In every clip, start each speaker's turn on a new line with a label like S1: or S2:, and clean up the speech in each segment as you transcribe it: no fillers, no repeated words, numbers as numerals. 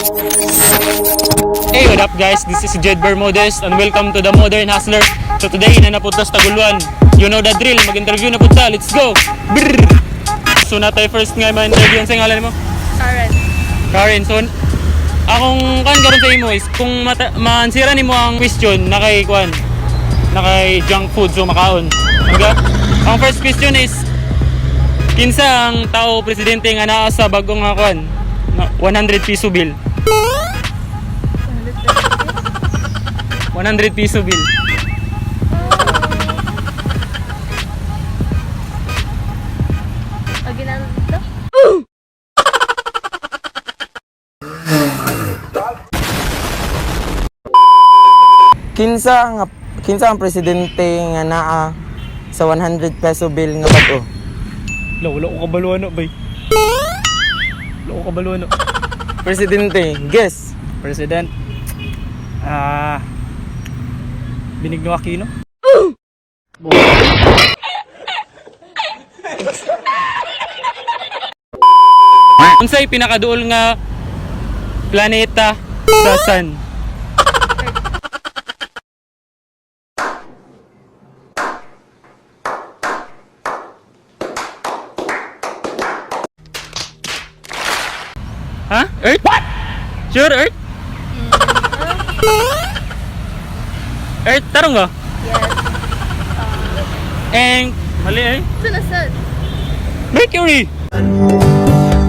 S1: Hey, what up, guys? This is Jed Bermudez and welcome to the Modern Hustler. So today, na napunta sa Taguluan. You know the drill, mag-interview na punta. Let's go! Brrr! So natay first nga ma-interview. Ang ngalan mo?
S2: Karen.
S1: Karen, so akong kan karon sa imo is kung maansira nimo ang question na kay kwan, na kay junk food, so makaon. Nga? Ang first question is kinsa ang tao presidente nga naa sa bagong nga kwan na 100 piso bill? 100 piso bill.
S2: Aguinaldo?
S3: Kinsa ang presidente nga naa sa 100 peso bill nga bag-o?
S1: Wala, wala ko kabalo ano, bay. Wala ko kabalo ano.
S3: Presidente, guess.
S1: President. Ah. Benigno Aquino. Unsay pinakaduol nga planeta sa sun? Ha? Earth? What? Sure, Earth? Earth, tarong ka?
S2: Yes.
S1: And, mali eh.
S2: Saan na saan?
S1: Mercury!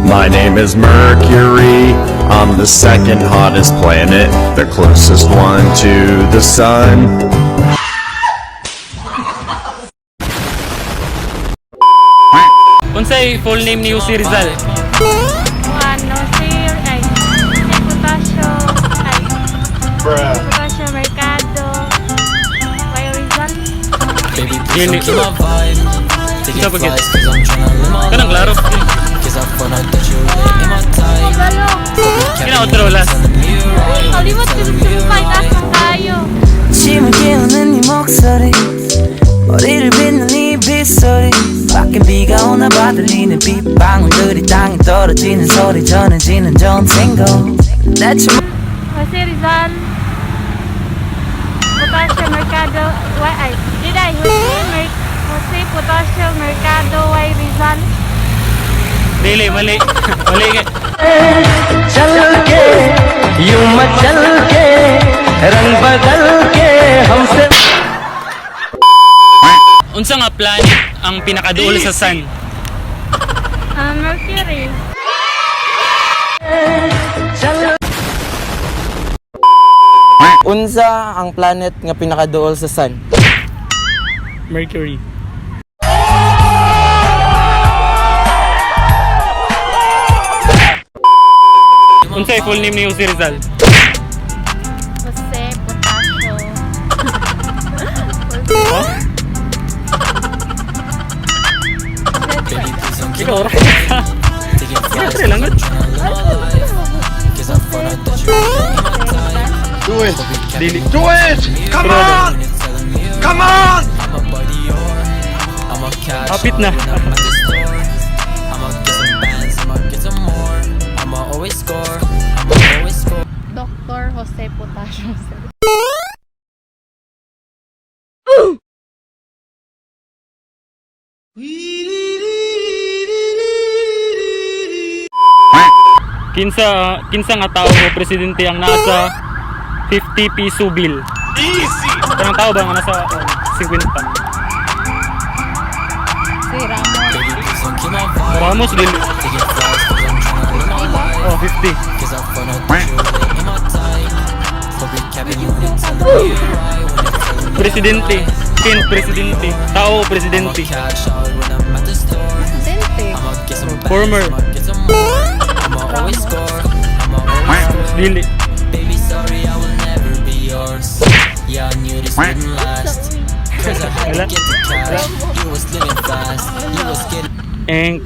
S4: My name is Mercury. I'm the second hottest planet, the closest one to the sun.
S1: Unsay full name ni Jose Rizal?
S5: Juan Jose, ay, Jose Potasio, ay, Potasio Mercado, Y. Rizal.
S6: Baby, please
S1: Dili.
S6: don't kill my vibe. Taking
S1: Isa pa gid.
S6: flights 'cause I'm tryna live my
S1: Kanang
S6: life.
S1: klaro.
S6: 'Cause I found out that you really in my type.
S5: Kabalo.
S1: Kina outro last.
S6: Telling me you're right.
S5: Kalimot ko sa sumay, taas na tayo.
S7: 아침을 깨우는 네 목소리 머리를 빗는 이 빗소리 밖엔 비가 오나 봐 들리는 빗방울들이 땅에 떨어지는 소리 전해지는 전생고 대체
S5: Jose Rizal, Potasio Mercado, Y, ay, did I, Jose, Jose Potasio Mercado, Y. Rizal.
S1: Dili, mali. Mali kay.
S7: चल के यूं मचल के रंग बदल के हमसे
S1: Unsa nga planet ang pinakaduol sa sun?
S5: Ah, Mercury.
S3: Unsa ang planet nga pinakaduol sa sun?
S1: Mercury. Unsay full name ni Jose Rizal?
S5: Jose Potasio.
S1: Huh?
S6: Baby, please don't kill
S1: Ikaw
S6: my
S1: ra.
S6: vibe. Taking flights
S1: Siyempre lang.
S6: 'cause I'm tryna live my life. 'Cause I found out that you really in my type.
S4: Do it!
S1: Dili.
S4: Do it! Come on!
S6: Telling me you're
S4: Come on!
S6: I'ma buy Dior. I'ma cash
S1: Hapit
S6: out
S1: na.
S6: when I'm at the store. I'ma get some bands, I'ma get some more. I'ma always score. I'ma always score.
S2: Dr. Jose Potasio.
S1: Kinsa kinsa nga tao o presidente ang nasa 50 piso bill? Easy. Kanang tao ba nga nasa 50?
S2: Si Ramos.
S6: Baby, please don't kill my vibe.
S1: Ramos dili.
S6: Taking flights 'cause I'm tryna live my life.
S1: Oh, 50.
S6: 'Cause I found out that you really in my type. Hope you're capping when you're telling me you're right. When you're telling me
S1: Presidente. Kin presidente. Tao o
S6: I'ma
S1: presidente.
S6: cash out when I'm at the store.
S2: Presidente.
S6: I'ma get some bands,
S1: Former.
S6: I'ma get some more. I'ma always score. I'ma always score.
S1: Dili.
S6: Baby, sorry, I will never be yours. Yeah, I knew this wouldn't last. 'Cause I had to
S1: Wala.
S6: get the cash. You was living fast. You was getting
S1: Eng.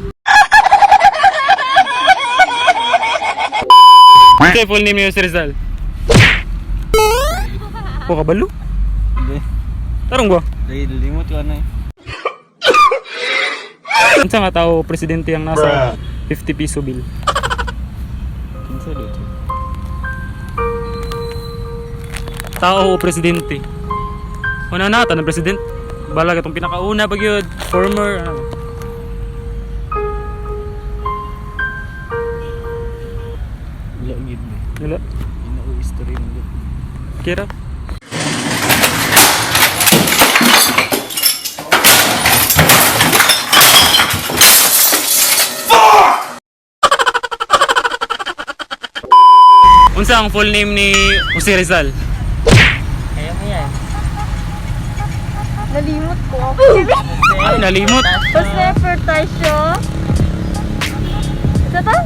S1: Unsay full name ni Jose Rizal? Ko kabalo? Tarong ba?
S3: Limot ko na eh.
S1: Unsa nga tao presidente ang nasa 50 piso bill?
S3: Kinsa dito?
S1: Tao o presidente? Una na ng president. Balag itong pinakauna pag yun. Former. Ano.
S8: Wala gid ni.
S1: Wala.
S8: Ginoo history mo gud.
S1: Kira. Unsa ang full name ni Jose Rizal?
S3: Kaya mo yan.
S5: Nalimot ko.
S1: Ay, nalimot.
S5: Jose Portasio. Ito to?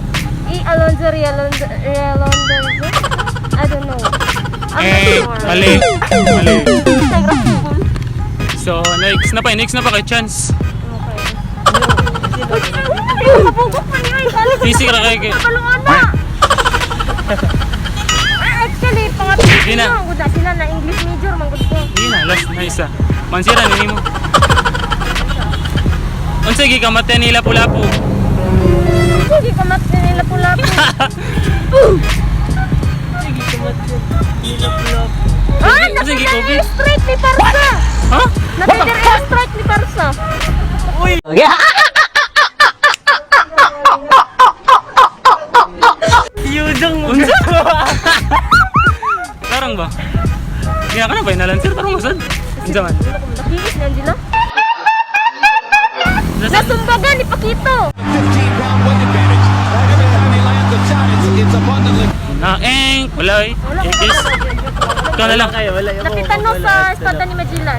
S5: E. Alonzo Realonzo Realonzo. I don't know. I'm not
S1: Eh,
S5: sure.
S1: mali. Mali.
S5: Instagram.
S1: So, next na pa kay chance.
S5: Okay. Ay, kapugok man yun. Kala ko
S1: Busy ka na kay-
S5: Kabalungan na. Ah, actually, pang
S1: Sige na.
S5: Pilipino, ang na sila na English major, manggod ko.
S1: Hindi na, last na isa. Mansira ni nimo. Unsa gikamatay ni Lapu-Lapu?
S5: Sige, kamat na nila pula-pula. Ah,
S1: Unsa
S5: napatay
S1: gi-COVID?
S5: airstrike ni Parsa!
S1: Ha?
S5: Napatay airstrike ni Parsa.
S3: Yudong mo.
S1: Unsa? Karang ba? Niya ka na ba inalan sir? Tarong masad. Unsa man?
S5: Nakiis na Angela. Nasumbagan ni Pakito.
S1: Na eng, wala eh.
S5: Wala ko
S1: Ekis. Ikaw na lang.
S3: Kayo, wala.
S5: Nakita no sa espada ni Magellan.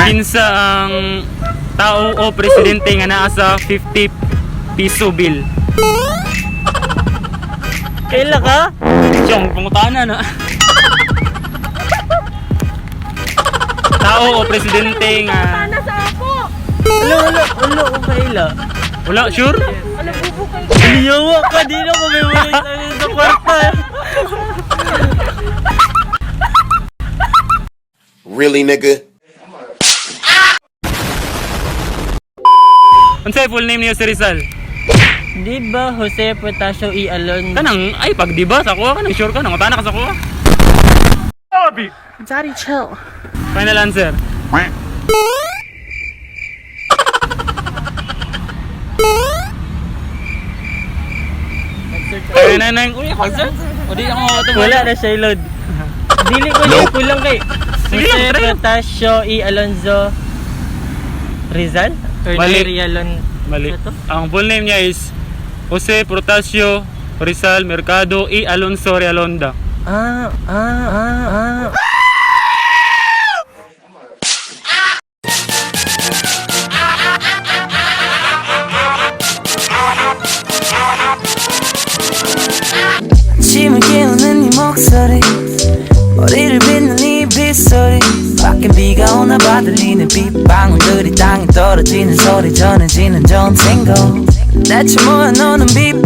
S1: Kinsa ang tao o presidente nga naa sa 50 piso bill?
S3: Kaila ka?
S1: Siyang pangutana na. Tao o presidente nga
S5: Sana sa ako.
S3: Ulo, ulo, ulo, ko kaila.
S1: wala sure?
S5: Ano bubo kay
S3: Liyawa ka, di na ko memorize ano sa kwarta.
S9: Really, nigga?
S1: Unsay full name niyo si Rizal?
S3: Di ba Jose Protasio E. Alonzo?
S1: Kanang ay pag di ba sa kuha kanang sure ka nangutana ka sa kuha.
S2: Daddy, chill.
S1: Final answer. Ay, na na uy, concert. O di ako
S3: Wala na siya load. Dili ko siya kulang kay
S1: Sige lang,
S3: Jose
S1: try lang.
S3: Protasio E. Alonzo Rizal? Or
S1: Mali.
S3: Rialon?
S1: Mali.
S3: Ano to?
S1: Ang full name niya is Jose Protasio Rizal Mercado E. Alonso Realonda.
S3: Ah, ah, ah, ah.
S7: 아침을 깨우는 네 목소리 머리를 빗는 이 빗소리 밖엔 비가 오나 봐. 들리는 빗방울들이 땅에 떨어지는 소리 전해지는 전생고 대체 뭐야 너는 빗